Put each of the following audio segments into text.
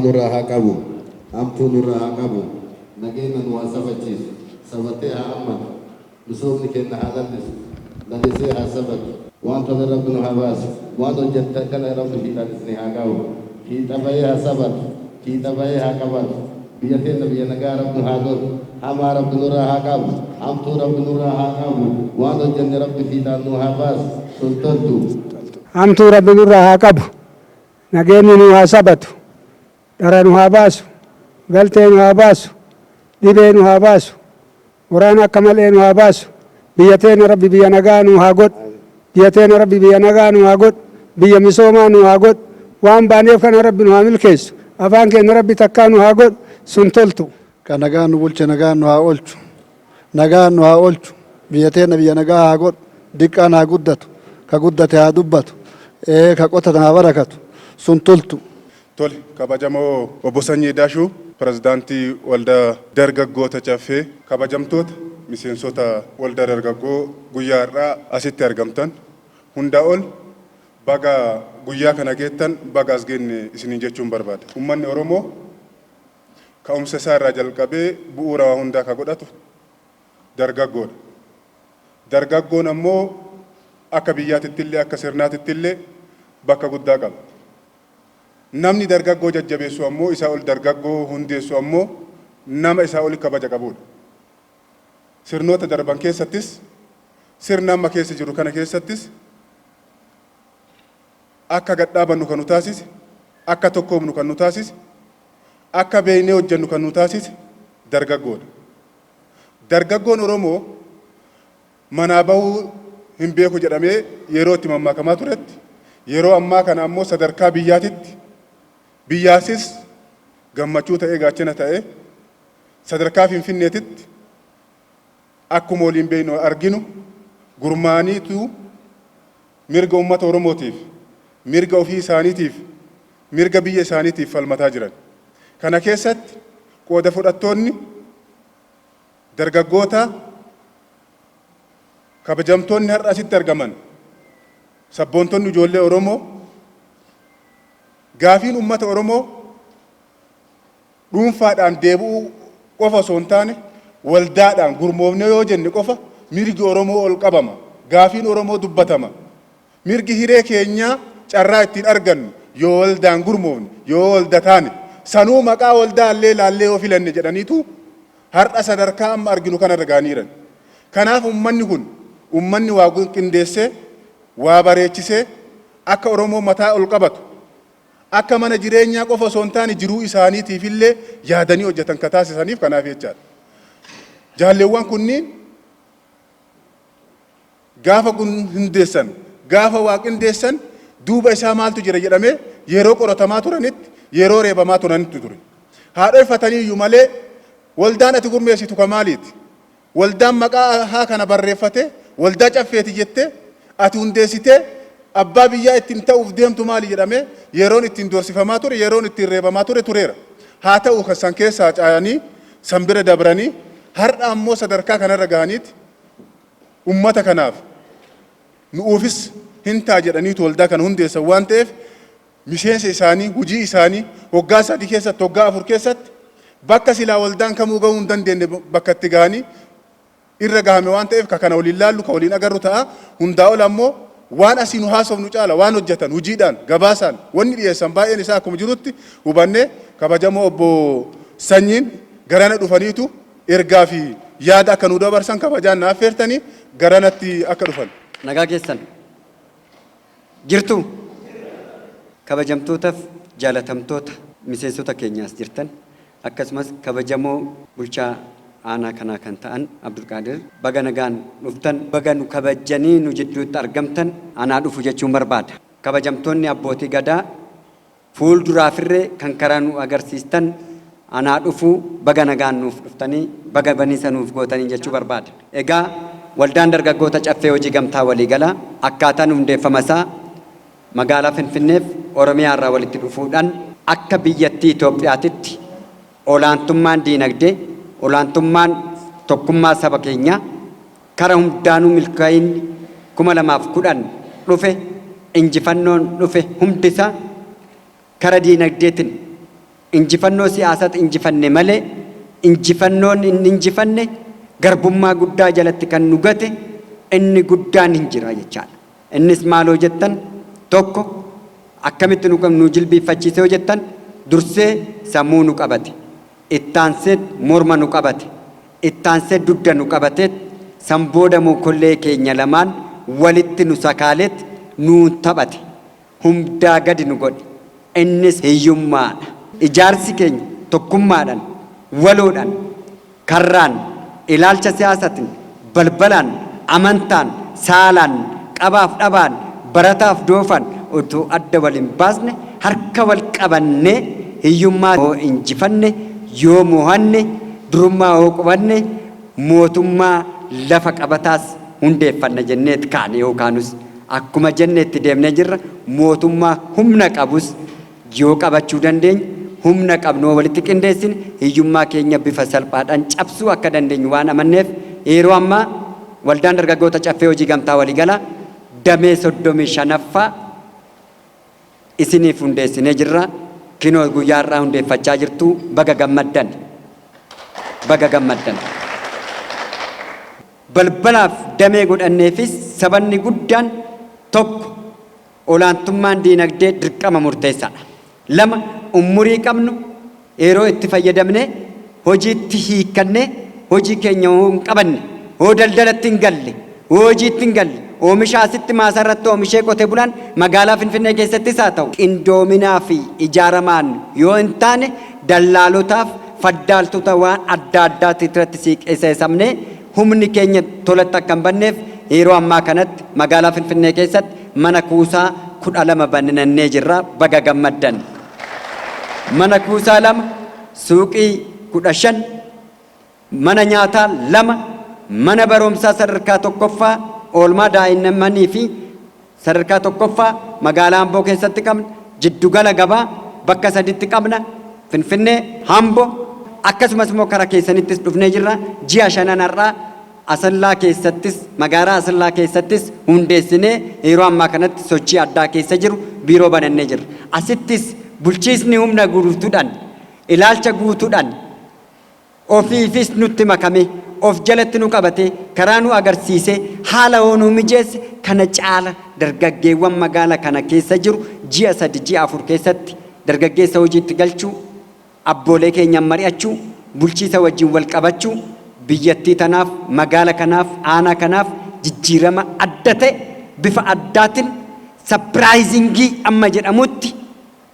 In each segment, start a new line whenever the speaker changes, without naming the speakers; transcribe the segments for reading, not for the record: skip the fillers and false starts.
Hamaa nurraa haa qabu. Hamtuu nurraa haa qabu. Nageenya nu haa sabachiisu. Sabatee haa hammatu. Misoomni keenya haa lallisu. Lalisee haa sabatu. Waan tole Rabbi nu haa baasu. Waan hojjettan kana Rabbi fiixaan isinii haa ga'u. Fiixa bahee haa sabatu. Fiixa bahee haa qabatu. Biyya teenya biyya nagaa Rabbi nu haa godhu. Hamaa Rabbi nurraa haa qabu. Hamtuu Rabbi nurraa haa qabu. Waan hojjenne Rabbi fiixaan nu haa baasu. Sun toltu.
Hamtuu Rabbi nurraa haa qabu. Nageenyi nu haa sabatu. Dhara nu haa baasu. Galtee nu haa baasu. Dhibee nu haa baasu. Waraana akka malee nu haa baasu. Biyya teenya Rabbi biyya nagaa nu haa godhu. Biyya teenya Rabbi biyya nagaa nu haa godhu. Biyya misoomaa nu haa godhu. Waan baaneef kana Rabbi nu haa milkeessu. Afaan keenya Rabbi takkaa nu haa godhu. Sun toltu.
Ka nagaan nu bulche nagaan nu haa oolchu. Nagaan nu haa oolchu. Biyya teenna biyya nagaa haa godhu. Diqqaan haa guddatu. Ka guddate haa dubbatu. Ee ka qotatan haa barakatu. Sun toltu.
Tole, kabajamoo Obbo Sanyii Daashuu, Pirezidaantii Waldaa Dargaggoota Caffee, kabajamtoota miseensota Waldaa Dargaggoo guyyaa har'aa asitti argamtan, hundaa ol baga guyyaa kana geettan, baga as geenne isiniin jechuun barbaada. Ummanni Oromoo ka'umsa isaa irraa jalqabee bu'uura waa hundaa ka godhatu dargaggoodha. Dargaggoon ammoo akka biyyaatittillee akka sirnaatittillee bakka guddaa qaba. Namni dargaggoo jajjabeessu ammoo isaa ol dargaggoo hundeessu ammoo nama isaa oli kabaja qabuudha. Sirnoota darban keessattis sirna amma keessa jirru kana keessattis akka gad dhaabannu kan nu taasise, akka tokkoomnu kan nu taasise, akka beeknee hojjennu kan nu taasise dargaggoodha. Dargaggoon Oromoo manaa bahuu hin beeku jedhamee yeroo itti mammaakamaa turetti, yeroo ammaa kana ammoo sadarkaa biyyaatitti biyyaasis gammachuu ta'ee gaachana ta'ee sadarkaa Finfinneetitti akkuma waliin beeknu arginu gurmaa'aniitu mirga uummata Oromootiif, mirga ofii isaaniitiif, mirga biyya isaaniitiif falmataa jiran. Kana keessatti qooda fudhattoonni dargaggoota kabajamtoonni har'a asitti argaman, sabboontonni ijoollee Oromoo, gaafiin uummata Oromoo dhuunfaadhaan deebi'uu qofa osoo hin taane waldaadhaan gurmoofne yoo jenne qofa mirgi Oromoo ol qabama. Gaafiin Oromoo dubbatama. Mirgi hiree keenyaa carraa ittiin argannu yoo waldaan gurmoofne, yoo walda taane, sanuu maqaa waldaa illee laallee yoo filanne jedhaniitu har'a sadarkaa amma arginu kanarra ga'aniiran. Kanaaf uummanni kun uummanni waa qindeessee, waa bareechisee akka Oromoo mataa ol qabatu, akka mana jireenyaa qofa osoo hin taane jiruu isaaniitiif illee yaadanii hojjetan ka taasisaniif kanaaf jechaadha. Jaalleewwan kunniin gaafa kun hundeessan, gaafa waa qindeessan, duuba isaa maaltu jira jedhamee yeroo qoratamaa turanitti, yeroo reebamaa turanitti ture. Haa dhoyfatanii iyyuu malee waldaan ati gurmeessitu ka maaliiti? Waldaan maqaa haa kana barreeffatee waldaa Caffeeti jettee ati hundeessitee abbaa biyyaa ittiin ta'uuf deemtu maali jedhamee yeroon ittiin doorsifamaa ture, yeroon ittiin reebamaa ture tureera. Haa ta'u kan san keessaa caayanii san bira dabranii har'a ammoo sadarkaa kanarra gahaniiti ummata kanaaf nu'uufis hin ta'a jedhaniitu waldaa kana hundeessan waan ta'eef, miseensa isaanii, hojii isaanii waggaa 3 keessatti, waggaa 4 keessatti bakka silaa waldaan kamuu gahuu hin dandeenye bakka itti gahanii irra gahame waan ta'eef, ka kana waliin laallu, ka waliin agarru ta'a. Hundaa ol ammoo waan asii nu haasofnu caala waan hojjetan hojiidhaan gabaasaan wanni dhiyeessan baay'een isaa akkuma jirutti hubannee, kabajamoo Obbo Sanyiin garana dhufaniitu ergaa fi yaada akka nu dabarsan kabajaan na affeertanii garanatti akka dhufan.
Nagaa keessan jirtu? Kabajamtootaaf jaalatamtoota miseensota keenyaas jirtan, akkasumas kabajamoo bulchaa aanaa kanaa kan ta'an Abdulqaadir, baga nagaan dhuftan, baga nu kabajanii nu jidduutti argamtan, anaa dhufu jechuun barbaada. Kabajamtoonni abbootii gadaa fuulduraafirree kan karaa nu agarsiistan, anaa dhufu, baga nagaan nuuf dhuftanii, baga baniisa nuuf gootanii jechuu barbaada. Egaa Waldaan Dargaggoota Caffee Hojii Gamtaa Waliigalaa akkaataan hundeeffama isaa magaalaa Finfinneef Oromiyaa irraa walitti dhufuudhaan akka biyyattii Itoophiyaatitti olaantummaan diinagdee, olaantummaan tokkummaa saba keenyaa kara hundaanuu milkaa'inni 2010 dhufe, injifannoon dhufe hundisaa kara diinagdeetiin Injifannoo siyaasaatti injifanne malee injifannoon inni injifanne garbummaa guddaa jalatti kan nu gate inni guddaan hin jira jechaadha. Innis maaloo jettan, tokko akkamitti nu jilbiiffachiise yoo jettan, dursee sammuu nu qabate, ittaansee morma nu qabate, ittaansee dugda nu qabateet, san booda mokollee keenya lamaan walitti nu sakaaleet nuun taphate, hundaa gadi nu godhe. Innis hiyyummaadha. Ijaarsi keenya tokkummaadhaan, waloodhaan, karraan, ilaalcha siyaasatiin, balbalaan, amantaan, saalaan, qabaaf dhabaan, barataaf doofaan utuu adda wal hin baasne harka wal qabannee hiyyummaa yoo injifanne, yoo mo'anne, durummaa yoo qubanne, mootummaa lafa qabataas hundeeffanna jenneet kaane yookaanus akkuma jenne itti deemnee jirra. Mootummaa humna qabus yoo qabachuu dandeenye, humna qabnu walitti qindeessine, hiyyummaa keenya bifa salphaadhaan cabsuu akka dandeenyu waan amanneef, yeroo ammaa Waldaan Dargaggoota Caffee Hojii Gamtaa Waliigalaa damee 35ffaa isiniif hundeessinee jirra. Kinoo guyyaa har'aa hundeeffachaa jirtu. Baga gammaddan. Baga gammaddan. Balbalaaf damee godhanneefis sabanni guddaan tokko, olaantummaan diinagdee dirqama murteessaadha. Lama, umurii qabnu yeroo itti fayyadamnee hojiitti hiikkannee, hojii keenya hoo hin qabanne, hoo daldalatti hin galle, hoo hojiitti hin galle, oomisha asitti maasarratti oomishee qote bulaan magaalaa Finfinnee keessattis haa ta'u, qindoominaa fi ijaaramaan yoo hin taane, dallaalotaaf faddaaltota waan adda addaatti irratti siiqeessamnee humni keenya tolatti akka hin banneef, yeroo ammaa kanatti magaalaa Finfinnee keessatti mana kuusaa 12 banannee jirra. Baga gammaddan. Mana kuusaa lama, suuqii 15, mana nyaataa lama, mana barumsaa sadarkaa tokkoffaa oolmaa daa'immanii fi sadarkaa tokkoffaa magaalaa Amboo keessatti qabna, jiddugala gabaa bakka saditti qabna, Finfinnee, Ambo, akkasumas immoo kara keessanittis dhufnee jirra. Ji'a shanan har'aa Asallaa keessattis, magaalaa Asallaa keessattis hundeessinee yeroo ammaa kanatti sochii addaa keessa jiru, biiroo banannee jirra. Asittis bulchiisni humna guutuudhaan, ilaalcha guutuudhaan ofiifis nutti makame, of jalatti nu qabate, karaa nu agarsiise, haala hoo nu mijeesse, kana caala dargaggeewwan magaala kana keessa jiru ji'a 3, ji'a 4 keessatti dargaggeessa hojiitti galchuu, abboolee keenyaan mari'achuu, bulchiisa wajjin wal qabachuu, biyyattii tanaaf, magaala kanaaf, aanaa kanaaf jijjiirama adda ta'e bifa addaatiin surprising amma jedhamutti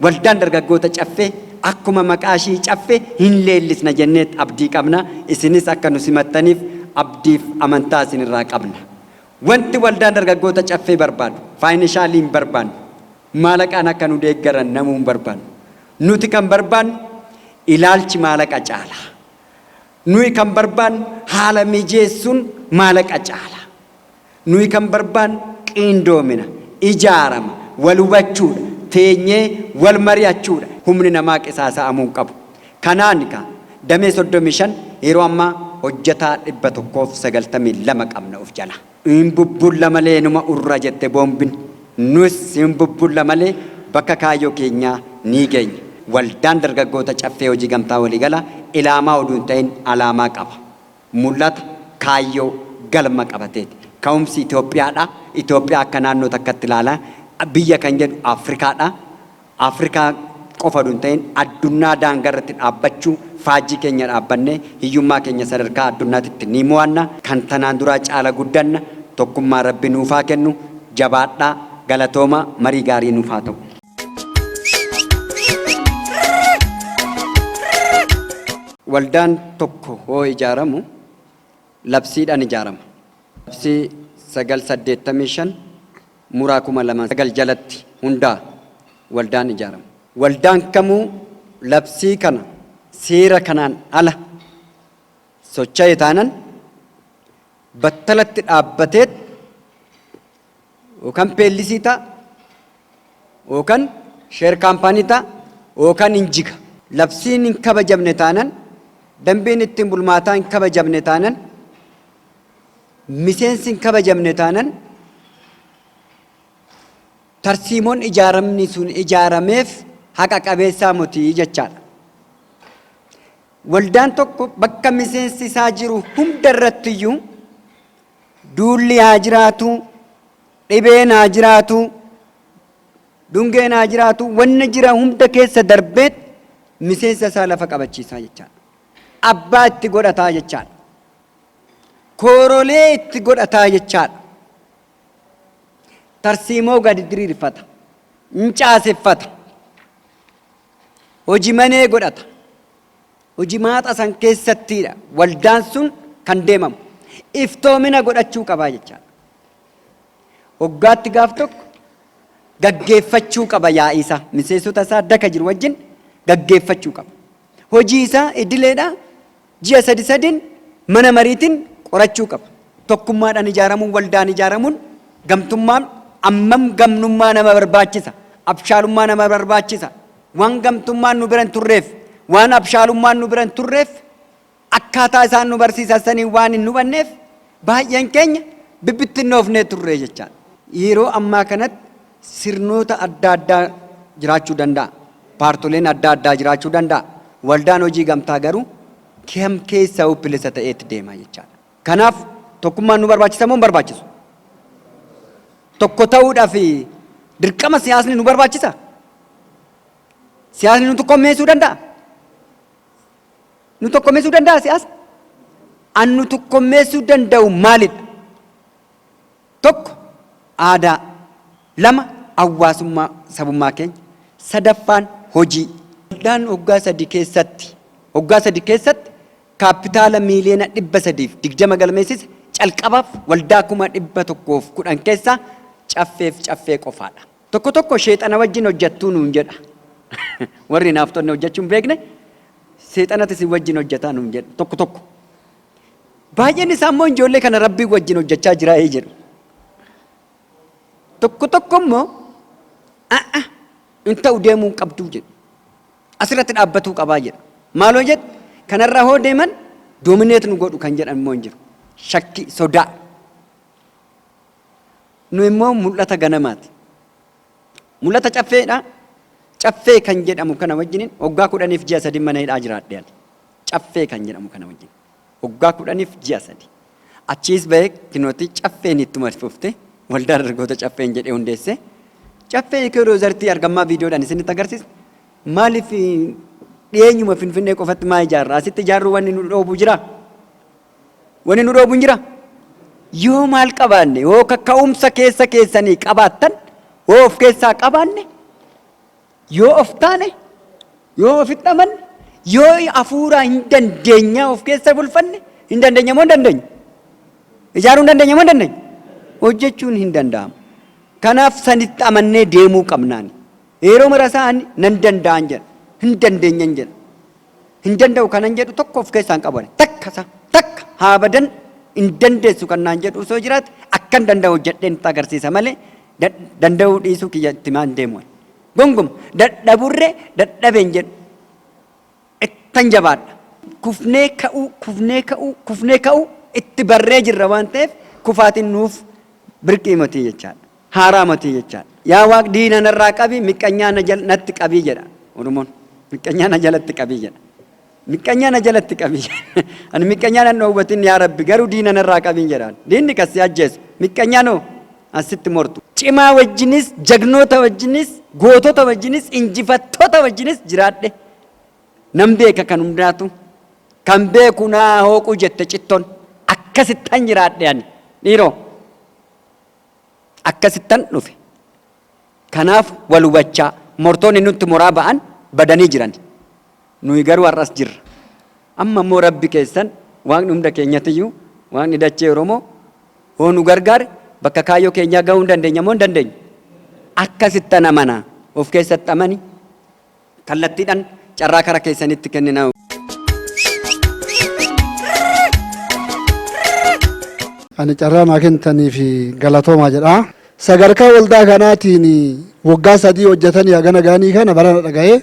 Waldaan Dargaggoota Caffee akkuma maqaa ishii Caffee hin leellisna jenneet abdii qabna. Isinis akka nu simattaniif abdiif amantaa isinirraa qabna. Wanti Waldaan Dargaggoota Caffee barbaadu, financially hin barbaannu. Maalaqaan akka nu deeggaran namuu hin barbaannu. Nuti kan barbaannu ilaalchi maalaqa caala. Nuyi kan barbaannu haala mijeessuun maalaqa caala. Nuyi kan barbaannu qindoomina, ijaarama, wal hubachuudha, teenyee wal mari'achuudha. Humni namaa qisaasa'amuu hin qabu. Kanaan ka damee 35 yeroo ammaa hojjetaa 192 qabna of jala. Hin bubbulla malee numa urra jette boombin. Nus hin bubbulla malee bakka kaayyoo keenyaa ni geenya. Waldaan Dargaggoota Caffee Hojii Gamtaa Waliigalaa ilaamaa oduu hin ta'in alaamaa qaba. Mul'ata, kaayyoo, galma qabateeti. Ka'umsi Itoophiyaadha. Itoophiyaa akka naannoo takkatti ilaalaa. Biyya kan jedhu Afrikaadha. Afrikaa qofa oduu hin ta'in addunyaa daangaa irratti dhaabbachuu, faajjii keenya dhaabbannee hiyyummaa keenya sadarkaa addunyaatitti ni mo'anna. Kan tanaan duraa caala guddanna. Tokkummaa Rabbi nuuf haa kennu. Jabaadhaa. Galatooma. Marii gaarii nuuf haa ta'u. Waldaan tokko hoo ijaaramu labsiidhaan ijaarama. Labsii 985 muraa 2009 jalatti hundaa waldaan ijaarama. Waldaan kamuu labsii kana, seera kanaan ala socho'e taanan, battalatti dhaabbateet yookaan PLC ta'a, yookaan share company ta'a, yookaan hin jiga. Labsiin hin kabajamne taanan, dambiin ittiin bulmaataa hin kabajamne taanan, miseensi hin kabajamne taanan, tarsiimoon ijaaramni sun ijaarameef haqa qabeessaa miti jechaadha. Waldaan tokko bakka miseensi isaa jiru hunda irrattiyyuu duulli haa jiraatu, dhibeen haa jiraatu, dhungeen haa jiraatu, wanni jira hunda keessa darbeet miseensa isaa lafa qabachiisaa jechaadha. Abbaa itti godhataa jechaadha. Koorolee itti godhataa jechaadha. Tarsiimoo gadi diriirfata. Hin caaseffata. Hojii manee godhata. Hojii maaxa san keessattiidha waldaan sun kan deemamu. Iftoomina godhachuu qabaa jechaadha. Waggaatti gaaf tokko gaggeeffachuu qaba yaa'ii isaa. Miseensota isaa daka jiru wajjin gaggeeffachuu qaba. Hojii isaa idileedha ji'a sadi sadiin mana mariitiin qorachuu qaba. Tokkummaadhaan ijaaramuun, waldaan ijaaramuun, gamtummaan ammam gamnummaa nama barbaachisa. Abshaalummaa nama barbaachisa. Waan gamtummaan nu bira hin turreef, waan abshaalummaan nu bira hin turreef, akkaataa isaan nu barsiisan sanii waan hin hubanneef baay'een keenya bibbittinnoofnee turre jechaadha. Yeroo ammaa kanatti sirnoota adda addaa jiraachuu danda'a. Paartoleen adda addaa jiraachuu danda'a. Waldaan hojii gamtaa garuu kam keessaa bilisa ta'eetti deema jechaadha. Kanaaf tokkummaan nu barbaachisa moo hin barbaachisu? Tokko ta'uudhaaf dirqama siyaasni nu barbaachisa? Siyaasni nu tokkommeessuu danda'a? Nu tokkommeessuu danda'a siyaasni? An nu tokkommeessuu danda'u maalidha? Tokko aadaa, lama hawaasummaa sabummaa keenya, sadaffaan hojii. Waldaan waggaa 3 keessatti kaapitaala miiliyoona 320 galmeessise calqabaaf waldaa 110,000 keessaa Caffeef Caffee qofaadha. Tokko tokko sheexana wajjin hojjettuu nuun jedha. Warri naaftonni hojjechuu hin beekne seexanatti si wajjin hojjetaa nuun jedhu tokko tokko. Baay'een isaa immoo ijoollee kana rabbii wajjin hojjechaa jira jedhu. Tokko tokko immoo a'a, hin ta'u, deemuu hin qabduu jedhu. Asirratti dhaabbatuu qabaa jedha. Maaloo jedhu kanarra hoo deeman dominate nu godhu kan jedhan immoo hin jiru. Shakki, sodaa. Nu immoo mul'ata ganamaati. Mul'ata Caffeedha. Caffee kan jedhamu kana wajjiniin waggaa 10f ji'a 3 mana hidhaa jiraadhe ani. Caffee kan jedhamu kana wajjin. Waggaa 10f ji'a 3. Achiis bahee kinooti Caffeen ittuma fufte, Waldaa Dargaggoota Caffeen jedhee hundeesse. Caffee Ikoo Riizoortii argammaa viidiyoodhaan isinitti agarsiisa. Maaliif dhiyeenyuma Finfinnee qofatti maa ijaarra? Asitti ijaarruu wanni nu dhoobu jira? Wanni nu dhoobu hin jira? Yoo maal qabaanne, yoo kakka'umsa keessa keessanii qabaattan, yoo of keessaa qabaanne, yoo of taane, yoo ofitti amanne, yoo hafuuraa hin dandeenya of keessa bulfanne, hin dandeenya moo hin dandeenya? Ijaaruu hin dandeenya moo hin dandeenya? Hojjechuun hin danda'amu. Kanaaf sanitti amannee deemuu qabnaani. Yeroo mara isaan nan danda'an jedha. Hin dandeenyan jedha. Hin danda'u kanan jedhu tokko of keessaa hin qabu. Takka isa takka haa badan, hin dandeessu kan naan jedhu osoo jiraate akkan danda'u hojjedheen itti agarsiisa malee danda'uu dhiisuu kiyya itti maan deemu. Gonguma dadhaburree dadhabeen jedhu ittan jabaadha. Kufnee ka'uu, kufnee ka'uu, kufnee ka'uu itti barree jirra waan ta'eef kufaatiin nuuf birqii matii jechaadha. Haaraa matii jechaadha. Yaa Waaq, diina narraa qabi, miqqanyaa natti qabii jedha Oromoon. Miqqanyaa na jalatti qabii jedha. Miqqanyaa na jalatti qabii. Ani miqqanyaa nan dhoowwatin, yaa Rabbi, garuu diina narraa qabiin jedhaan. Diinni kas si ajjeesu. Miqqanyaa noo asitti mortu. Cimaa wajjinis, jagnoota wajjinis, gootota wajjinis, injifattoota wajjinis jiraadhe. Nan beeka kan hundaatu. Kan beeku naa hooquu jette cittoon. Akkasittan jiraadhe ani. Dhiiroo. Akkasittan dhufe. Kanaaf wal hubachaa mortoonni nutti moraa ba'an badanii jiran. Nuyi garuu har'as jirra. Amma immoo Rabbi keessan, Waaqni hunda keenyatiyyuu, Waaqni dachee Oromoo hoo nu gargaare bakka kaayyoo keenyaa gahuu hin dandeenya moo hin dandeenyu? Akkasittan amana. Of keessatti amani. Kallattiidhaan carraa kara keessanitti kennina.
Ani carraa naa kennitanii fi galatoomaa jedha. Sadarkaa waldaa kanaatiin waggaa 3 hojjetanii hagana ga'anii kana barana dhaga'ee,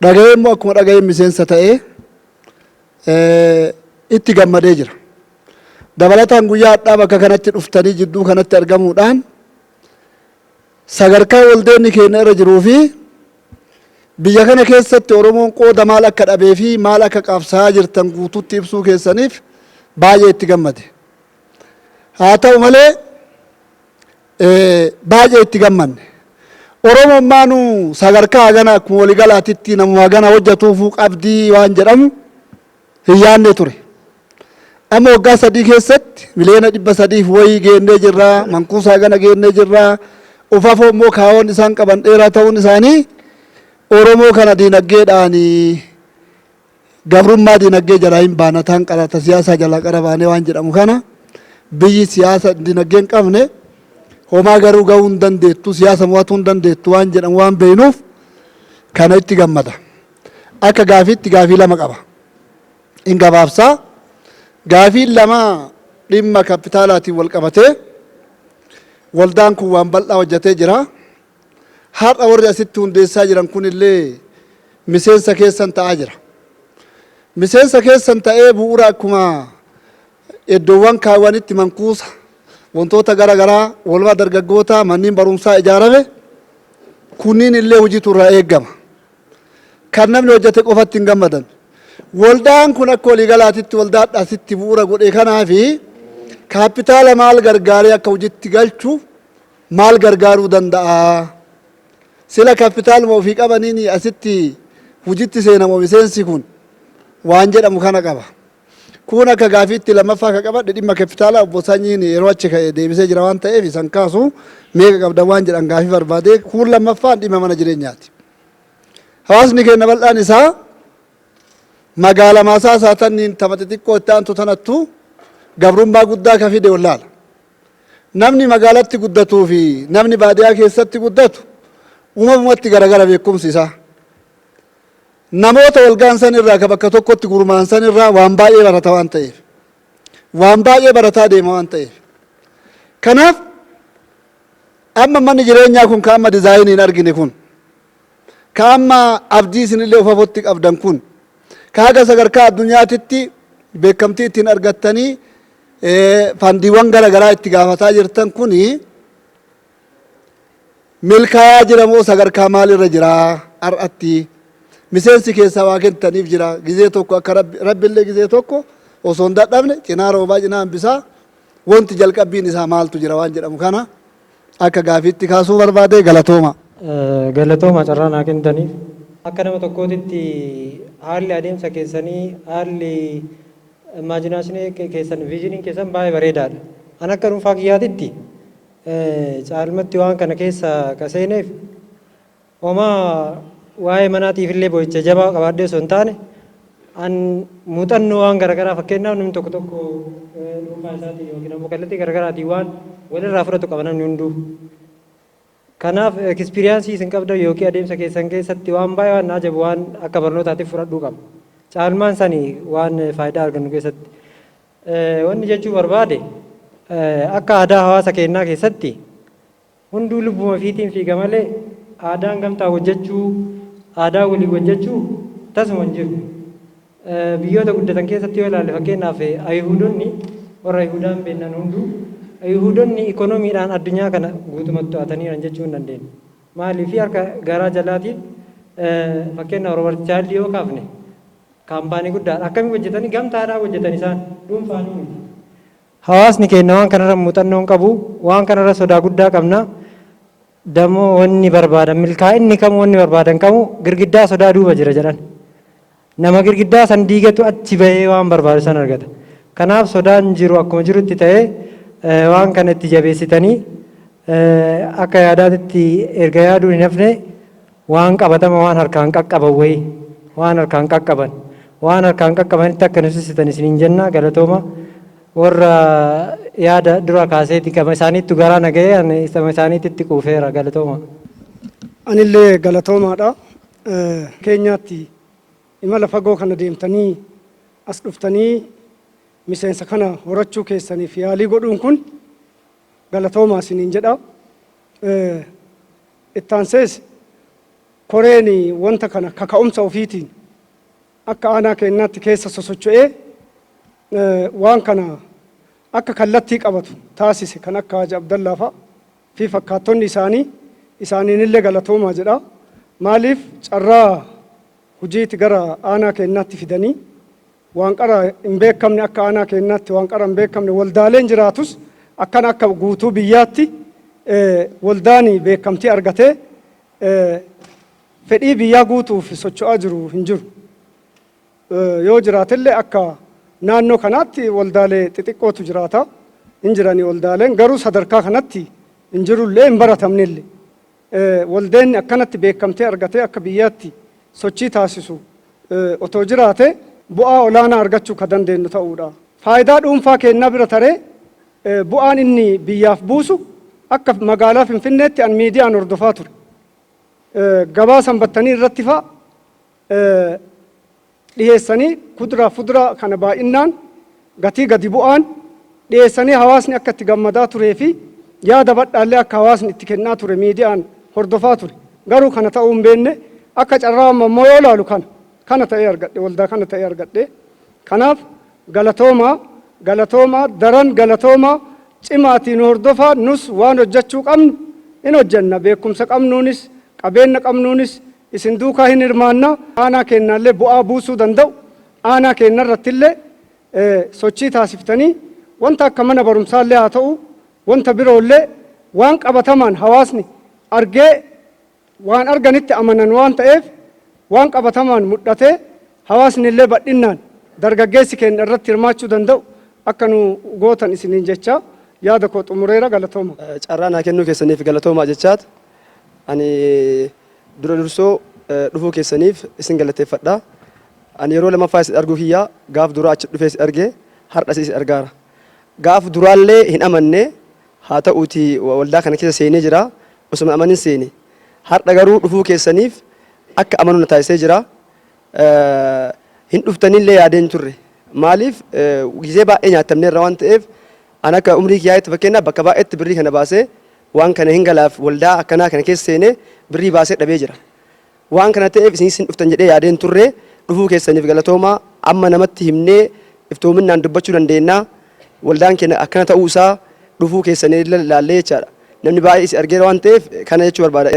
dhaga'ee immoo akkuma dhaga'ee miseensa ta'ee itti gammadee jira. Dabalataan guyyaa har'aa bakka kanatti dhuftanii jidduu kanatti argamuudhaan sadarkaa waldeenni keenya irra jiruu fi Biyya kana keessatti Oromoon qooda maal akka dhabee fi maal akka qabsaa'aa jirtan guututti ibsuu keessaniif baay'ee itti gammade. Haa ta'u malee baay'ee itti gammanne. Oromoon maanuu sadarkaa hagana akkuma waliigalaatitti namuma hagana hojjetuufuu qabdii waan jedhamu hin yaadne ture. Amma waggaa 3 keessatti 300,000,000 wayii geennee jirra, mankuusa hagana geennee jirra. Ufafoo immoo kaawoon isaan qaban dheeraa ta'uun isaanii Oromoo kana diinaggeedhaan gabrummaa diinaggee jalaa hin baana taan qarata siyaasaa jalaa qara baanee waan jedhamu kana biyyi siyaasa diinaggee hin qabne homaa garuu gahuu hin dandeettu, siyaasa mo'atuu hin dandeettu waan jedhamu waan beeknuuf kana itti gammada. Akka gaafiitti gaafii lama qaba. In gabaabsaa. Gaafiin lama dhimma kapitaalaatiin wal qabatee waldaan kun waan bal'aa hojjetee jira. Har'a warri asitti hundeessaa jiran kun illee miseensa keessan ta'aa jira. Miseensa keessan ta'ee bu'uura akkuma iddoowwan kaawwanitti mankuusa wantoota gara garaa walumaa dargaggoota manneen barumsaa ijaarame kunniin illee hojiitu irraa eegama. Kan namni hojjete qofatti hin gammadan. Waldaan kun akka waliigalaatitti waldaa asitti bu'uura godhe kanaafi kaapitaala maal gargaaree akka hojiitti galchu maal gargaaruu danda'a? Sila kaapitaaluma ofii qabaniin asitti hojiitti seenamu miseensi kun waan jedhamu kana qaba. Kun akka gaafiitti lammaffaa ka qabadhe dhimma kaapitaalaa obbo Sanyiin yeroo achi ka'e deebisee jira waan ta'eef isan kaasu meeqa qabdan waan jedhan gaafii barbaade. Kun lammaffaan dhimma mana jireenyaati. Hawaasni keenya bal'aan isaa magaala maasaa isaa tanniin tama xixiqqoo itti aantu tanattu gabrummaa guddaa ka fide wallaala. Namni magaalatti guddatuu fi namni baadiyyaa keessatti guddatu uumamumatti garagara beekumsi isaa. Namoota walgaan san irraa ka bakka tokkotti gurmaa'an san irraa waan baay'ee barata waan ta'eef. Waan baay'ee barataa deema waan ta'eef. Kanaaf amma manni jireenyaa kun ka amma dizaayinii hin argine kun, ka amma abdii isinillee of afotti qabdan kun, ka haga sadarkaa addunyaatitti beekamtii ittiin argattanii fandiiwwan gara garaa itti gaafataa jirtan kuni milkaayaa jira moo sadarkaa maalirra jira har'atti? Miseensi keessaa waa kennitaniif jira. Gizee tokko akka rabbillee gizee tokko osoo hin dadhabne cinaa roobaa cinaa hambisaa wanti jalqabbiin isaa maaltu jira waan jedhamu kana akka gaafiitti kaasuu barbaade. Galatooma.
Galatooma carraa naa kennitaniif. Akka nama tokkootitti haalli adeemsa keessanii, haalli imagination keessan, visioniin keessan baay'ee bareedaadha. An akka dhuunfaa kiyyaatitti caalmatti waan kana keessa ka seeneef homaa waa'ee manaatiif illee boo'icha jabaa qabaadhee osoo hin taane, an muuxannoo waan garaagaraa, fakkeenyaaf namni tokko tokko dhuunfaa isaatiin yookiin ammoo kallattii garaagaraatiin waan walirraa fudhatu qaba namni hunduu. Kanaaf experience isin qabdan yookiin adeemsa keessan keessatti waan baay'ee waan ajabu waan akka barnootaatiif fudhadhuu qaba. Caalmaan sanii waan faayidaa argannu keessatti. Wanni jechuu barbaade, akka aadaa hawaasa keenyaa keessatti hunduu lubbuma fiitiin fiiga malee aadaan gamtaa hojjechuu, aadaa waliin hojjechuu tasuma hin jiru. Biyyoota guddatan keessatti yoo ilaalle, fakkeenyaaf Ayihudonni, warra Ayihudaan beeknan hunduu, Ayihudonni ikoonomiidhaan addunyaa kana guutumatti to'ataniiran jechuu hin dandeenya. Maaliif? Harka garaa jalaatiin, fakkeenyaaf Roobert Chaayildi yoo kaafne, kaampaanii guddaadha. Akkamiin hojjetanii? Gamtaadhaan hojjetan, isaan dhuunfaanii miti. Hawaasni keenya waan kanarra muuxannoo hin qabu, waan kanarra sodaa guddaa qabna. Damoo wanni barbaadan, milkaa'inni kamuu, wanni barbaadan kamuu girgiddaa sodaa duuba jira jedhan. Nama girgiddaa san diigatu achi bahee waan barbaadu san argata. Kanaaf sodaan jiru akkuma jirutti ta'ee, waan kana itti jabeessitanii akka yaadaatitti erga yaaduun hin hafne, waan qabatama, waan harkaan qaqqaban wayii, waan harkaan qaqqaban, waan harkaan qaqqabanitti akka nusissitan isiniin jenna. Galatooma. Warra yaada dura kaaseeti gama isaaniittu garaa nagahee ani sama isaaniitti quufeera. Galatooma.
Anillee galatoomaadha. Keenyaatti imala fagoo kana deemtanii as dhuftanii miseensa kana horachuu keessaniif yaalii godhuun kun galatoomaa isiniin jedha. Ittaansees koreen wanta kana kaka'umsa ofiitiin akka aanaa keenyaatti keessa sosocho'ee waan kana akka kallattii qabatu taasise, kan akka Haji Abdallaa fa'a fi fakkaattonni isaanii, isaaniinillee galatoomaa jedha.
Maaliif carraa hojiiti gara aanaa keenyaatti fidanii waan qara hin beekamne, akka aanaa keenyaatti waan qara hin beekamne. Waldaaleen jiraatus akkana akka guutuu biyyaatti waldaani beekamtii argatee fedhii biyyaa guutuuf socho'aa jiru hin jiru. Yoo jiraatellee akka naannoo kanaatti waldaalee xixiqqootu jiraata. Hin jirani waldaaleen, garuu sadarkaa kanatti hin jirullee, hin baratamnellee. Waldeenni akkanatti beekamtee argatee akka biyyaatti sochii taasisu otoo jiraate bu'aa olaanaa argachuu ka dandeenyu ta'uudha. Faayidaa dhuunfaa keenyaa bira taree bu'aan inni biyyaaf buusu akka magaalaa Finfinneetti an miidiyaan hordofaa ture. Gabaa sanbattanii irratti fa'a dhiyeessanii kuduraa fuduraa kana baay'inaan gatii gadi bu'aan dhiyeessanii hawaasni akka itti gammadaa turee fi yaada badhaallee akka hawaasni itti kennaa ture miidiyaan hordofaa ture. Garuu kana ta'uu hin beekne. Akka carraa amma immoo yoo ilaalu kana ta'ee argadhe, waldaa kana ta'ee argadhe. Kanaaf galatoomaa, galatoomaa, daran galatoomaa. Cimaatiin hordofaa, nus waan hojjechuu qabnu hin hojjenna. Beekumsa qabnuunis qabeenya qabnuunis isin duukaa hin hirmaanna. Aanaa keenyaallee bu'aa buusuu danda'u, aanaa keenya irrattillee sochii taasiftanii wanta akka mana barumsaallee haa ta'u, wanta biroollee waan qabatamaan hawaasni argee waan arganitti amanan waan ta'eef, waan qabatamaan mul'atee hawaasni illee bal'innaan dargaggeessi keenya irratti hirmaachuu danda'u akka nu gootan isiniin jecha yaada koo xumureera. Galatooma.
Carraa naa kennuu keessaniif galatoomaa jechaat ani dura dursoo dhufuu keessaniif isin galateeffadha. Ani yeroo lamaffaa isin arguu kiyyaa, gaaf duraa achi dhufee isin argee, har'as isin argaara. Gaaf duraallee hin amanne, haa ta'uuti waldaa kana keessa seenee jira, osuma amanin seene. Har'a garuu dhufuu keessaniif akka amanu na taasisee jira. Hin dhuftanillee yaadeen turre. Maaliif, gizee baay'ee nyaatamneerra waan ta'eef, an akka umrii kiyyaatti fakkeenyaaf bakka baay'eetti birrii kana baasee waan kana hin galaaf, waldaa akkanaa kana keessa seenee birrii baasee dhabee jira. Waan kana ta'eef isinis hin dhuftan jedhee yaadeen turre. Dhufuu keessaniif galatoomaa. Amma namatti himnee iftoominaan dubbachuu dandeenya. Waldaan keenya akkana ta'uu isaa dhufuu keessanii ilaallee jechaadha. Namni baay'ee isin argeera waan ta'eef kana jechuu barbaada.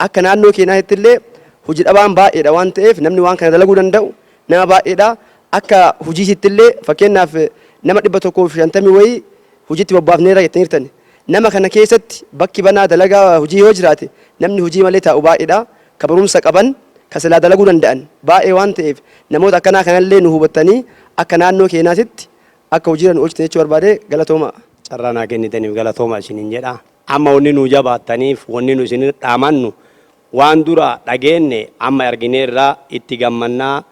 Akka naannoo keenyaatti illee hojii dhabaan baay'eedha waan ta'eef, namni waan kana dalaguu danda'u nama baay'eedha. Akka hojiisitti illee fakkeenyaaf nama 150 wayii hojiitti bobbaafneera jettaniirtani. Nama kana keessatti bakki banaa dalagaa hojii yoo jiraate, namni hojii malee taa'u baay'eedha. Ka barumsa qaban, ka silaa dalaguu danda'an baay'ee waan ta'eef, namoota akkanaa kanallee nu hubattanii akka naannoo keenyaatitti akka hojiirra nu oolchitan jechuu barbaade. Galatooma.
Carraa naa kennitaniif galatooma isiniin jedha. Amma wanni nu jabaattaniif, wanni nu isin dhaamannu, waan dura dhageenne amma argineerraa itti gammannaa,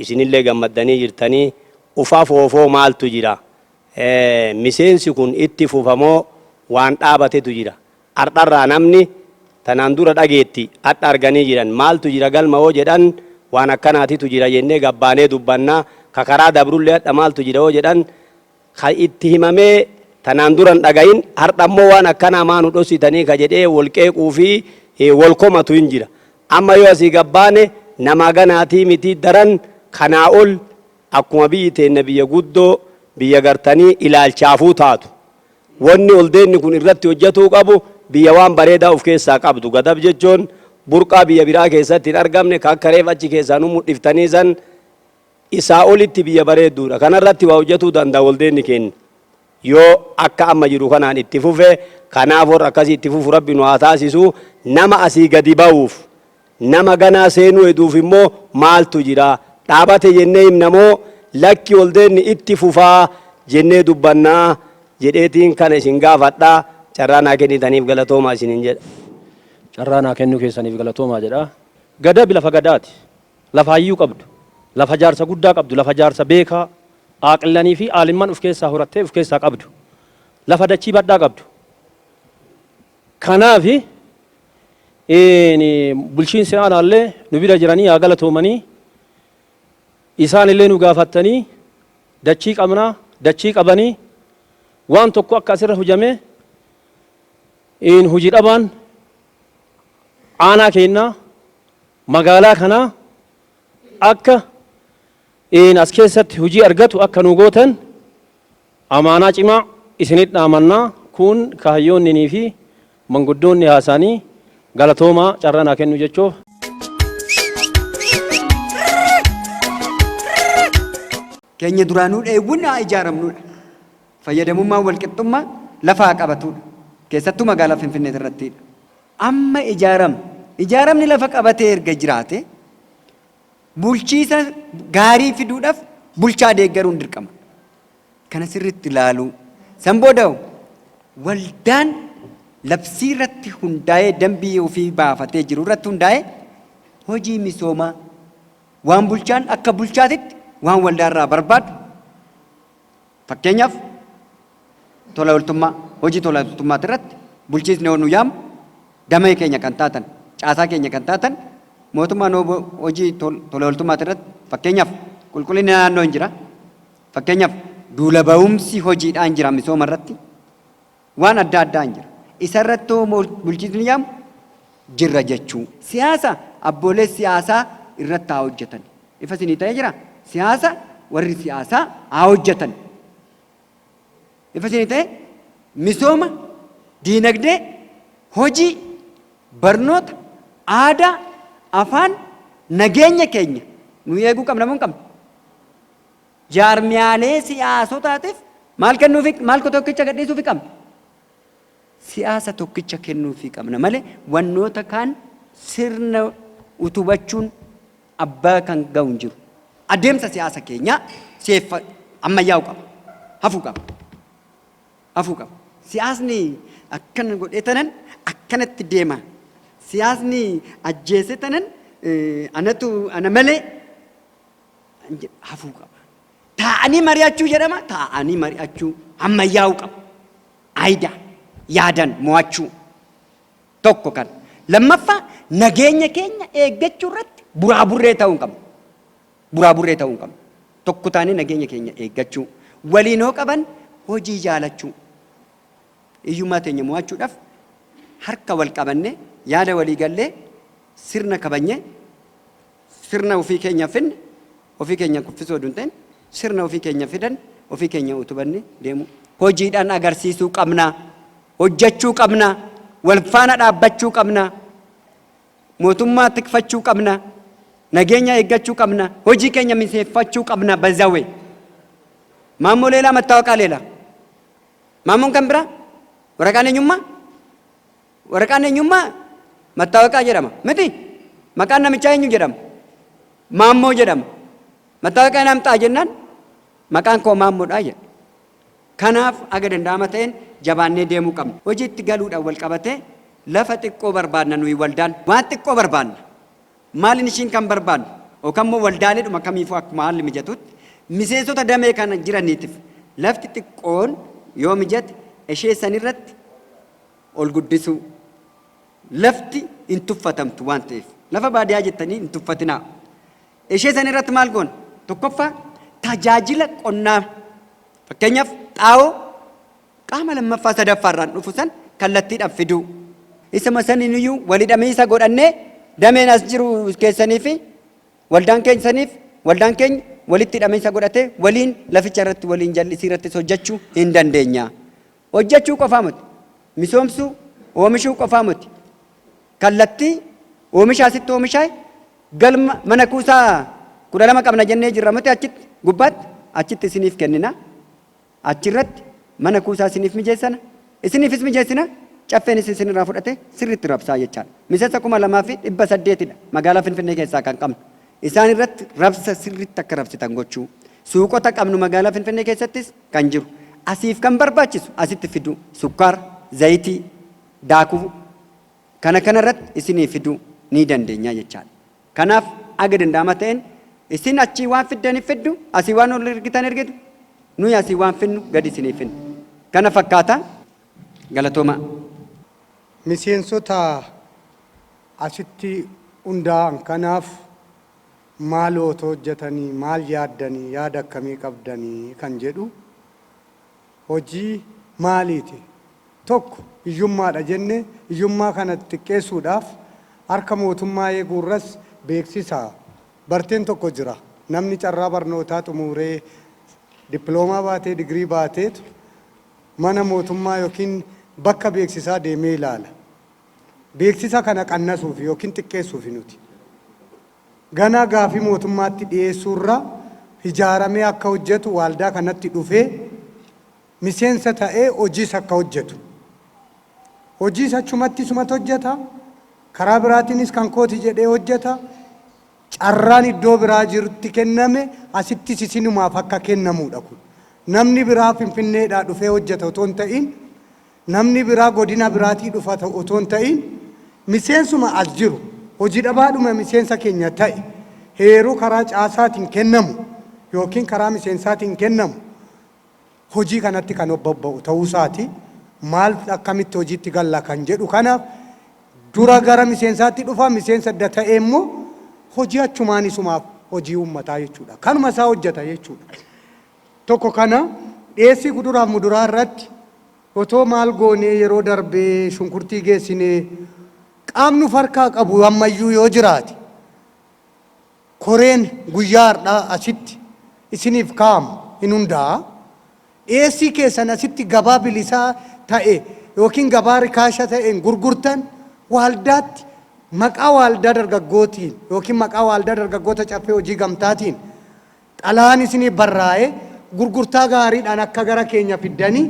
isinillee gammaddanii jirtanii. Ufa foofoo maaltu jira? Miseensi kun itti fufamoo waan dhaabatetu jira? Ardharraa namni tanaan dura dhageetti hadha arganii jiran, maaltu jira galma hoo jedhan, waan akkanaatitu jira jennee gabbaanee dubbannaa. Ka karaa dabrullee hadha maaltu jira hoo jedhan, ka itti himamee tanaan duran dhagayin, hardha immoo waan akkanaa maa nu dhossitanii ka jedhee wal qeequu fi wal komatu hin jira. Amma yoo asii gabbaane namaa ganaatii miti, daran kanaa ol akkuma biyyi teenna biyya guddoo biyya gartanii ilaalchaafuu taatu. Wanni oldeenni kun irratti hojjetuu qabu, biyya waan bareedaa of keessaa qabdu. Gadab jechuun burqaa biyya biraa keessatti hin argamne, ka akka reef achi keessaa nu mudhiftanii san isaa olitti biyya bareedduudha. Kanarratti waa hojjetuu danda'a waldeenni keenya. Yoo akka amma jiru kanaan itti fufe, kanaaf warra akkasii itti fufu Rabbi nu haa taasisu. Nama asii gadi ba'uuf, nama ganaa seenuu heduuf immoo maaltu jira? Dhaabate jennee himna moo lakki waldeenni itti fufaa jennee dubbannaa jedheetiin kana isin gaafadha. Carraa naa kennitaniif galatoomaa isiniin jedha.
Carraa naa kennuu keessaniif galatoomaa jedha. Gadabi lafa gadaati. Lafa hayyuu qabdu. Lafa jaarsa guddaa qabdu. Lafa jaarsa beekaa, aaqillanii fi aalimman of keessaa horattee of keessaa qabdu. Lafa dachii badhaa qabdu. Kanaafi bulchiinsi aanaallee nu bira jiranii haa galatoomanii, isaanillee nu gaafattanii dachii qabnaa, dachii qabanii waan tokko akka asirra hojamee hojii dhabaan aanaa keennaa magaalaa kanaa akka as keessatti hojii argatu akka nu gootan amaanaa cimaa isinit dhaamannaa. Kun kaayyoonninii fi manguddoonni haasaanii. Galatoomaa, carraa naa kennu jechuuf.
Keenya duraanuu dheewwun haa ijaaramnudha. Fayyadamummaan walqixxummaa lafa haa qabatudha. Keessattuu magaalaa Finfinnee irrattidha. Amma ijaaram. Ijaaramni lafa qabatee erga jiraate bulchiisa gaarii fiduudhaaf bulchaa deeggaruun dirqama. Kana sirriitti ilaaluu. San booda waldaan labsii irratti hundaa'ee, dambii ofii baafatee jiru irratti hundaa'ee, hojii misoomaa waan bulchaan akka bulchaatitti waan waldaarraa barbaadu, fakkeenyaaf tola ooltummaa, hojii tola ooltummaati irratti bulchiisni yoo nu yaamu, damee keenya kan taatan, caasaa keenya kan taatan, mootummaan hojii tola ooltummaati irratti, fakkeenyaaf qulqullinni naannoo hin jira, fakkeenyaaf duula ba'umsi hojiidhaan jira, misooma irratti waan adda addaa hin jira, isa irratti bulchiisni yaamu jirra jechuu. Siyaasa abboolee siyaasaa irratti haa hojjetan. Ifa isinii ta'ee jira. Siyaasa warri siyaasaa haa hojjetan. Ifa isinii ta'e. Misooma, diinagdee, hojii, barnoota, aadaa, afaan, nageenya keenya nu eeguu qabna moo hin qabnu? Jaarmiyaalee siyaasotaatiif maal kennuufi, maal tokkicha gadhiisuufi qabna? Siyaasa tokkicha kennuufii qabna malee wannoota kaan sirna utubachuun abbaa kan ga'u hin jiru. Adeemsa siyaasa keenyaa seeffa ammayyaa'uu qaba. Hafuu qaba. Hafuu qaba. Siyaasni akkana godhee tanan akkanatti deema. Siyaasni ajjeese tanan anatu ana malee hafuu qaba. Taa'anii mari'achuu jedhama. Taa'anii mari'achuu ammayyaa'uu qaba. Aayidaa yaadan mo'achuu tokko kan. Lammaffaa, nageenya keenya eeggachuu irratti buraaburree ta'uu hin qabnu. Buraaburree ta'uu hin qabnu. Tokko taanee nageenya keenya eeggachuu. Waliin hoo qaban hojii jaalachuu. Hiyyummaa teenya mo'achuudhaaf harka wal qabannee, yaada walii gallee, sirna kabajnee, sirna ofii keenya finne ofii keenya kuffisuu oduu hin ta'in, sirna ofii keenya fidan ofii keenya utubanne deemu. Hojiidhaan agarsiisuu qabna. Hojjechuu qabna. Wal faana dhaabbachuu qabna. Mootummaa tikfachuu qabna. Nageenya eeggachuu qabna. Hojii keenya miseeffachuu qabna bazawe. Maammoo ሌላ መታወቂያ ሌላ. Maammoon kan biraa, waraqaan eenyummaa, waraqaan eenyummaa መታወቂያ jedhama miti? Maqaan namichaa eenyu jedhama? Maammoo jedhama. መታወቂያ namxaa jennaan maqaan koo Maammoodha jedha. Kanaaf aga danda'ama ta'een jabaannee deemuu qabna. Hojiitti galuudhaan wal qabatee lafa xiqqoo barbaadna nuyi. Waldaan waan xiqqoo barbaadna. Maaliin ishiin kan barbaadnu yookaan immoo waldaaleedhuma kamiifuu akkuma haalli mijatutti miseensota damee kana jiraniitiif lafti xiqqoon yoo mijate ishee sanirratti ol guddisuu. Lafti hin tuffatamtu waan ta'eef, lafa baadiyyaa jettanii hin tuffatinaa. Ishee sanirratti maal goona? Tokkoffaa, tajaajila qonnaa, fakkeenyaaf xaa'oo qaama lammaffaa sadaffaarraan dhufu san kallattiidhaan fiduu. Isuma saniiniyyuu walhidhamiinsa godhannee dameen as jiru keessanii fi waldaan keessaniif waldaan keenya walitti hidhamiinsa godhatee waliin laficha irratti, waliin jallisii irrattis hojjechuu hin dandeenya. Hojjechuu qofaa miti. Misoomsuu, oomishuu qofaa miti. Kallattii oomisha asitti oomishaa galma mana kuusaa 12 qabna jennee jirra miti? Achitti gubbaatti achitti isiniif kennina. Achirratti mana kuusaa isiniif mijeessana. Isiniifis mijeessina. Caffeenis isinirraa fudhate sirriitti rabsaa jechaadha. Miseensa 2800dha magaalaa Finfinnee keessaa kan qabnu. Isaan irratti rabsa sirriitti akka rabsitan gochuu. Suuqota qabnu magaalaa Finfinnee keessattis kan jiru. Asiif kan barbaachisu asitti fiduu. Sukkaara, zayitii, daakuu kana kanarratti isinii fiduu ni dandeenya jechaadha. Kanaaf aga danda'ama ta'een isin achii waan fiddaniif fiddu, asii waan ol ergitan ergitu, nuyi asii waan finnu gadi isinii finnu. Kana fakkaata, galatooma.
Miseensota asitti hundaa'an kanaaf maal otoo hojjetanii, maal yaaddanii, yaada akkamii qabdanii kan jedhu, hojii maaliiti? Tokko hiyyummaadha jenne. Hiyyummaa kana xiqqeessuudhaaf harka mootummaa eeguurras beeksisa barteen tokko jira. Namni carraa barnootaa xumuree dippiloomaa baatee, digirii baateetu mana mootummaa yookiin bakka beeksisaa deemee ilaala. Beeksisa kana qannasuuf yookiin xiqqeessuuf nuti. Ganaa gaafii mootummaatti dhiyeessuurra ijaaramee akka hojjetu, waaldaa kanatti dhufee miseensa ta'ee hojiis akka hojjetu. Hojiis achumatti isumatti hojjeta. Karaa biraatiinis kan kooti jedhee hojjeta. Carraan iddoo biraa jirutti kenname asittis isinumaaf akka kennamudha kun. Namni biraa Finfinneedhaa dhufee hojjeta otoo hin ta'in, namni biraa godina biraatii dhufa otoo hin ta'in, miseensuma as jiru hojii dhabaadhuma miseensa keenya ta'e heeruu karaa caasaatiin kennamu yookiin karaa miseensaatiin kennamu hojii kanatti kan bobba'u ta'uusaati. Maal, akkamitti hojiitti galla kan jedhu kanaaf dura gara miseensaatti dhufa. Miseensa adda ta'e immoo hojii achumaan isumaaf hojii uummataa jechuudha. Kanuma isaa hojjeta jechuudha. Tokko kana dhiyeessii kuduraaf muduraa irratti otoo maal goonee, yeroo darbee shunkurtii geessinee, qaamni farkaa qabu ammayyuu yoo jiraate, koreen guyyaa har'aa asitti isiniif kaa'amu hin hundaa'a. Dhiyeessii keessan asitti gabaa bilisaa ta'e yookiin gabaa rikaasha ta'een gurgurtan waaldaatti maqaa waaldaa dargaggootiin yookiin maqaa waaldaa dargaggoota Caffee Hojii Gamtaatiin xalayaan isiniif barraa'ee gurgurtaa gaariidhaan akka gara keenya fiddanii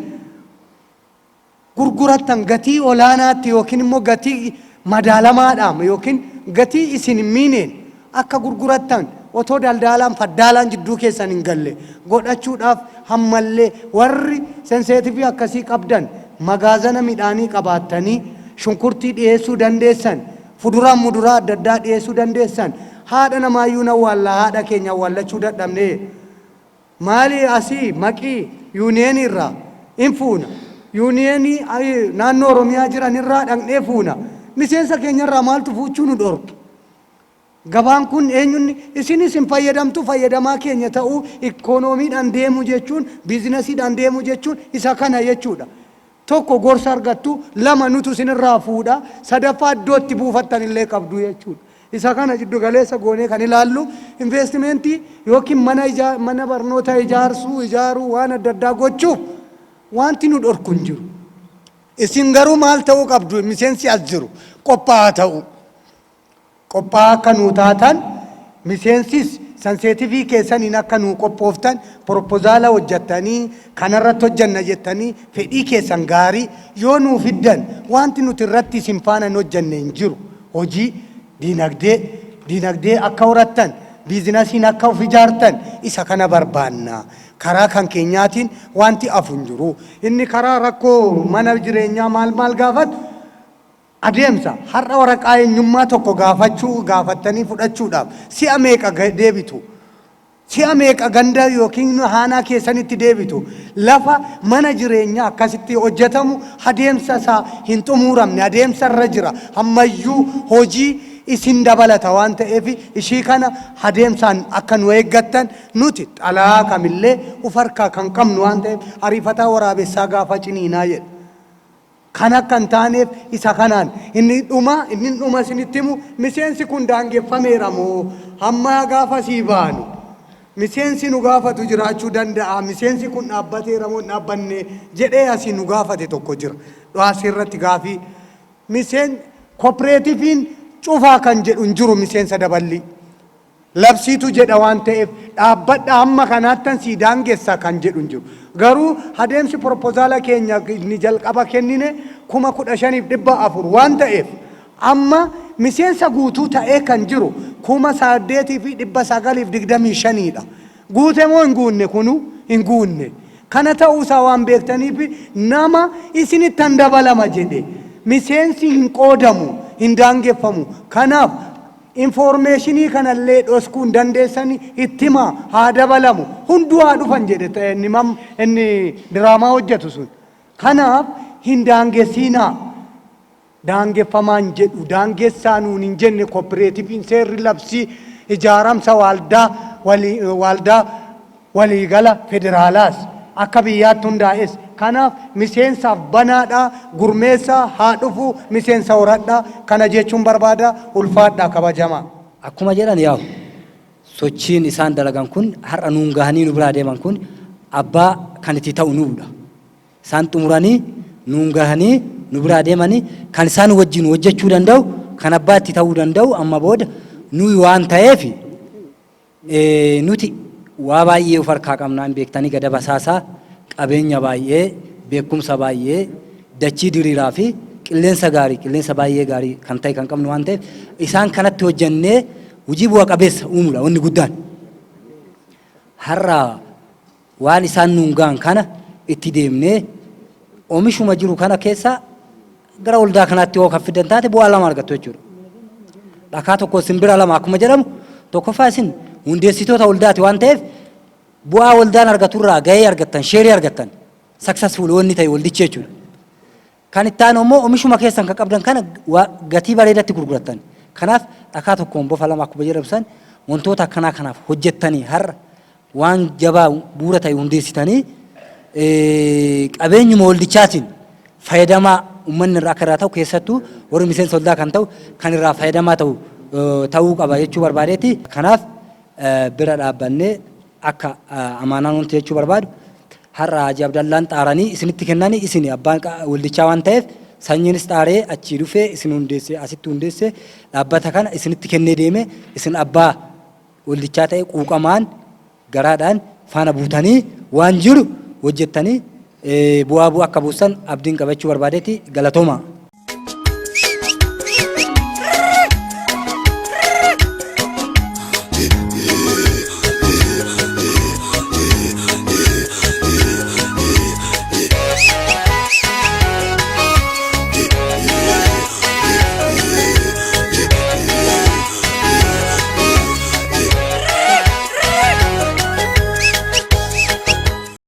gurgurattan, gatii olaanaatti yookiin immoo gatii madaalamaadhaan yookiin gatii isin hin miineen akka gurgurattan, otoo daldaalaan faddaalaan jidduu keessan hin galle godhachuudhaaf, hammallee warri senseetifii akkasii qabdan, magaazana midhaanii qabaattanii shunkurtii dhiyeessuu dandeessan, fuduraa muduraa adda addaa dhiyeessuu dandeessan, haadha namaayyuu awwaallaa, haadha keenya awwaallachuu dadhabnee maali, asii maqii yuuniyeenii irraa in fuuna, yuuniyeenii naannoo Oromiyaa jiran irraa dhaqnee fuuna, miseensa keenya irraa maaltu fuuchuu nu dhorke? Gabaan kun eenyunni isinis hin fayyadamtu, fayyadamaa keenya ta'uu, ikoonomiidhaan deemu jechuun, biizinasiidhaan deemu jechuun isa kana jechuudha. Tokko gorsa argattu, lama nutu isinirraa fuudha, sadaffaa iddoo itti buufattan illee qabdu jechuudha. Isa kana jiddu galeessa goonee kan ilaallu investimentii yookiin mana barnoota ijaarsuu, ijaaruu, waan adda addaa gochuuf wanti nu dhorku hin jiru. Isin garuu maal ta'uu qabdu? Miseensi as jiru qophaa'aa ta'uu. Qophaa'aa akka nuu taatan, miseensis sanseetifii keessaniin akka nuu qophooftan, proposal hojjettanii kanarratti hojjanna jettanii fedhii keessan gaarii yoo nuu fiddan, wanti nuti irratti isin faana hin hojjanne hin jiru. Hojii diinagdee akka horattan, biizinasiin akka of ijaartan isa kana barbaanna. Karaa kan keenyaatiin wanti afu hin jiru. Inni karaa rakkoo mana jireenyaa maal maal gaafatu, adeemsa har'a waraqaa eenyummaa tokko gaafachuu gaafattanii fudhachuudhaaf si'a meeqa deebitu? Si'a meeqa ganda yookiin haanaa keessanitti deebitu? Lafa mana jireenyaa akkasitti hojjetamu adeemsa isaa hin xumuramne, adeemsa irra jira. Ammayyuu hojii isin dabalata waan ta'eef, ishii kana adeemsaan akka nu eeggattan, nuti xalaa kamillee uf harkaa kan qabnu waan ta'eef, ariifataa waraabessaa gaafa ciniinaa jedha. Kan akka hin taaneef isa kanaan inni dhuma isinitti himu, miseensi kun daangeffameera moo hamma gaafa sii baanu miseensi nu gaafatu jiraachuu danda'a, miseensi kun dhaabbateera moo hin dhaabbanne jedhee asii nu gaafate tokko jira. Asii irratti gaafii miseen kooppireetifiin cufaa kan jedhu hin jiru. Miseensa daballii labsiitu jedha waan ta'eef, dhaabbadha hamma kanaattan sii daangessa kan jedhu hin jiru. Garuu adeemsi proposal keenya inni jalqaba kennine 15,400 waan ta'eef, amma miseensa guutuu ta'ee kan jiru 8,925dha. Guute moo hin guunne? Kunu hin guunne. Kana ta'uusaa waan beektaniif, nama isinittan dabalama jedhe miseensi hin qoodamu, hin daangeffamu. Kanaaf information kanallee dhoskuu hin dandeessani, itti himaa, haa dabalamu, hunduu haa dhufan jedhe ta'e inni mam inni diraamaa hojjetu sun. Kanaaf hin daangessiinaa. Daangeffamaan jedhu, daangessaa nuun hin jenne kooppireetifiin. Seerri labsii ijaaramsa waaldaa waliigala federaalaas akka biyyaatti hundaa'es. Kanaaf miseensaaf banaadhaa, gurmeessaa, haa dhufu, miseensa horadhaa kana jechuun barbaada. Ulfaadhaa, kabajamaa.
Akkuma jedhan, yaa'u sochiin isaan dalagan kun, har'a nuun gahanii nu biraa deeman kun, abbaa kan itti ta'u nuudha. Isaan xumuranii nuun gahanii nu biraa deemanii, kan isaan wajjin hojjechuu danda'u, kan abbaa itti ta'uu danda'u amma booda nuyi waan ta'eef, nuti
Waa baay'ee of harkaa qabnaa hin beektanii Gada Basaasaa qabeenya baay'ee, beekumsa baay'ee, dachii diriiraa fi qilleensa gaarii, qilleensa baay'ee gaarii kan ta'e kan qabnu waan ta'eef isaan kanatti hojjennee hojii bu'a qabeessa uumuudha wanni guddaan. Har'a waan isaan nuun ga'an kana itti deemnee oomishuma jiru kana keessa gara waldaa kanaatti yoo kan fidan taate bu'aa lama argattu jechuudha. Dhakaa tokko simbira lama akkuma jedhamu, tokkoffaa isin hundeessitoota waldaati waan ta'eef bu'aa waldaan argaturraa gahee argattan, share argattan, successful wanni ta'e waldichi jechuudha. Kan itti aanu immoo oomishuma keessan kan qabdan kana gatii bareedatti gurgurattan. Kanaaf dhakaa tokkoon bofa lama akkuma jedhamu san wantoota akkanaa kanaaf hojjettanii har'a waan jabaa bu'uura ta'e hundeessitanii qabeenyuma waldichaatiin fayyadamaa uummanni irraa akka irraa ta'u, keessattuu warri miseensa waldaa kan ta'u kan irraa fayyadamaa ta'u ta'uu qaba jechuu barbaadeeti. Kanaaf bira dhaabbannee akka amaanaan wanti jechuu barbaadu, har'a Haji Abdallaan xaaranii isinitti kennanii, isin abbaan waldichaa waan ta'eef, sanyiinis xaaree achii dhufee isin hundeessee, asitti hundeessee dhaabbata kana isinitti kennee deeme. Isin abbaa waldichaa ta'e quuqamaan garaadhaan faana buutanii waan jiru hojjettanii bu'aa bu'aa akka buusan abdiin qabachuu barbaadeeti. Galatooma.